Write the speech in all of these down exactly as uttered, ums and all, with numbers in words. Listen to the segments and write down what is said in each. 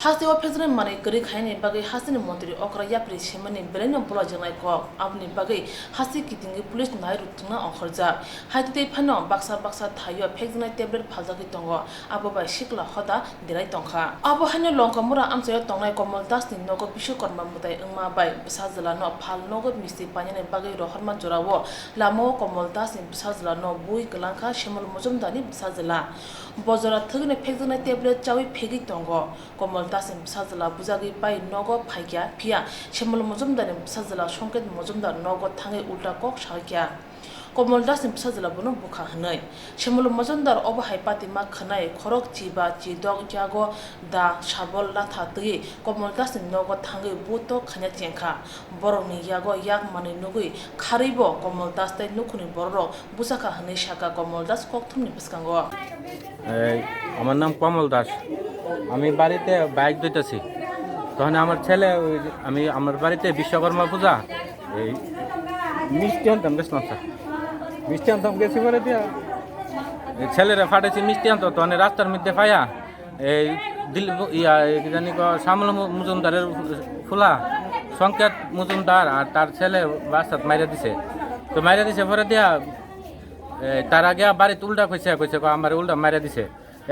Hasteo phekjaknai manwi kwrwi khainani bagwi hasteni montri okra yapri swimanini belaino bolaijaknai kok. Aboni bagwi haste kitingwi police nai rwtwkna ongkhorjak. Haitwi tei phano baksa baksa thaio phekjaknai tablet phaljagwi tongo. Abo bai sikla hoda derai tongkha. Abo haino Longkamura amchaio tongnai Komol Dasni nogo Biswakarma mwtai wngma bai bwsajwlano phal nogo misti painani bagwi rohorma jorao lamao Komol Dasni bwsajwlano bui kwlangkha Shyamul Mojumdarni bwsajwla. Bojora thwgwino phekjaknai tablet chawi phegwi tongo. Komol Dasni bwsajwla bujagwi pai nogo phaikha, phiya Shyamul Mojumdarni bwsajwla Songket Mojumdar nogo thangwi ulta kok saikha. Komol Dasni bwsajwla bono bwkha hwnwi. Shyamul Mojumdar obo hai patima khwnai khorok chiba chidok yago da sabol latha twiwi Komol Dasni nogo thangwi buto khaina chengkha. Borokni yago yak manwi nugwi kharwibo Komol Das tei nukhungni bororok bwchakha hwnwi sakha Komol Das kokthumni bwskango. এই, আমার নাম কমল দাস। আমি বাড়িতে বাইক ধুইতেছি, তখন আমার ছেলে, ওই যে, আমি আমার বাড়িতে বিশ্বকর্মা পূজা, এই মিষ্টি আনতাম গেছিলাম স্যার। মিষ্টি আনতাম গেছি পরে দিয়া, এই ছেলেরা ফাটাইছি মিষ্টি আনতো, তখন রাস্তার মধ্যে পাইয়া এই দিল ইয়া, এই কি জানি কো, শ্যামল মু-, মজুমদারের ফুলা, সংকেত মজুমদার আর তার ছেলে রাস্তাত মাইরা দিছে। তো মাইরা দিছে পরে দিয়া, এ, তারা গিয়া বাড়িত উল্টা কইছে, কইছে কো, "আমারে উল্টা মাইরা দিছে।"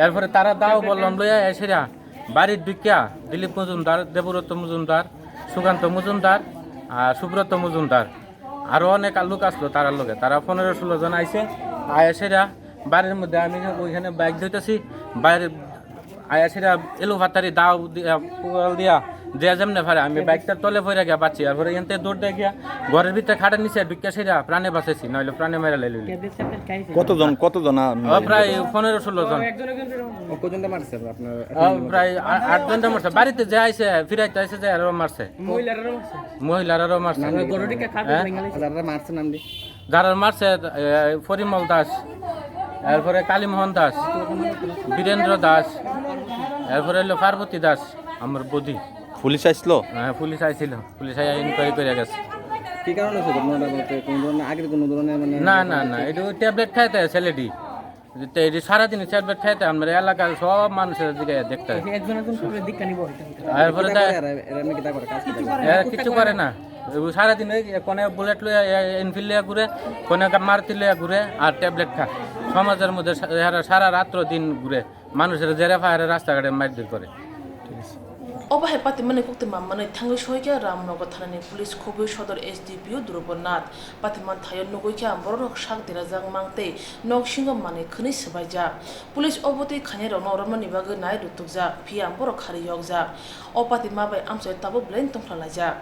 এরপরে তারা দাও বললাম লইয়া এসেরা বাড়ির ঢুকিয়া দিলীপ মজুমদার, দেবব্রত মজুমদার, সুকান্ত মজুমদার আর সুব্রত মজুমদার, আরো অনেক লোক আসলো তারার লগে। তারা পনেরো ষোলো জন আইছে, আয়া সেরা বাড়ির মধ্যে আমি ওইখানে বাইক ধুইতেছি, বাইরে আয়া সেরা এলো ফাতারি দাও দিয়া, কুড়াল দিয়া, যে যেমনে পারে আমি বাইকটা তলে পড়ে গিয়া বাঁচি। এরপরে এনতে দৌড় দিয়ে গিয়া ঘরের ভিতরে খাটের নিচে ঢুকিয়া সেরা প্রাণে বাঁচেছি, নইলে প্রাণে মেরে লাইলি। কতজন, কতজন আ-, ও, প্রায় পনেরো ষোলো জন। ও, কজনটা মারছে আপনার? ও, প্রায় আ-, আট জনটা মারছে। বাড়িতে যে আইছে, ফিরাইতে আইছে যে আরো মারছে। মহিলারাও মারছে। মহিলারাও মারছে। নাম কি? হ্যাঁ? যারা মারছে নাম দি? যারা মারছে, এ, পরিমল দাস, এরপরে কালীমোহন দাস, বীরেন্দ্র দাস, এরপরে হলো পার্বতী দাস, আমার বৌদি। পুলিশ আসলো? হ্যাঁ, পুলিশ আইছিল। পুলিশ আইয়া ইনকোয়ারি করে গেছে। কি কারণে হয়েছে ঘটনাটা বলতে? কোনো ধরনের, আগের কোনো ধরনের মানে না, না, না, এটা ওই ট্যাবলেট খাইতে ছেলেটি। তো এই যে সারাদিন ট্যাবলেট খাইতে আমরা এলাকার সব মানুষের দিকে দেখতে হয়। একজন একজন করে দীক্ষা নিব হয়তো। আর এরা পরে কিতা দেয় করে? এরা, এরা এমনি কিতা করে? কাজ কিতা করে? এরা কিচ্ছু করে না। ও সারাদিন ওই কোনে বুলেট লইয়া, এ, এনফিল্ড লইয়া ঘুরে, কোনে গা-, মারুতি লইয়া ঘুরে, আর ট্যাবলেট খায়। সমাজের মধ্যে সা-, এরা সারা রাত্র দিন ঘুরে। মানুষের জেরে ফায়ারে রাস্তাঘাটে মারধর করে। ঠিক আছে। Obo hai patimani koktwma manwi thangwi soikha Ramnagar thanani police khobwi sodor S D P O Dhrubo Nath. Patimani thaio nugwi kha bororok sak derajak mang tei nok singo manwi khwnwi swbaijak. Police obo twi khainairokno romnani bagwi nai rwtwkjak, phiya borok kharwi yokjak. O patima bai amchaio tabuk belai tongphlalaijak.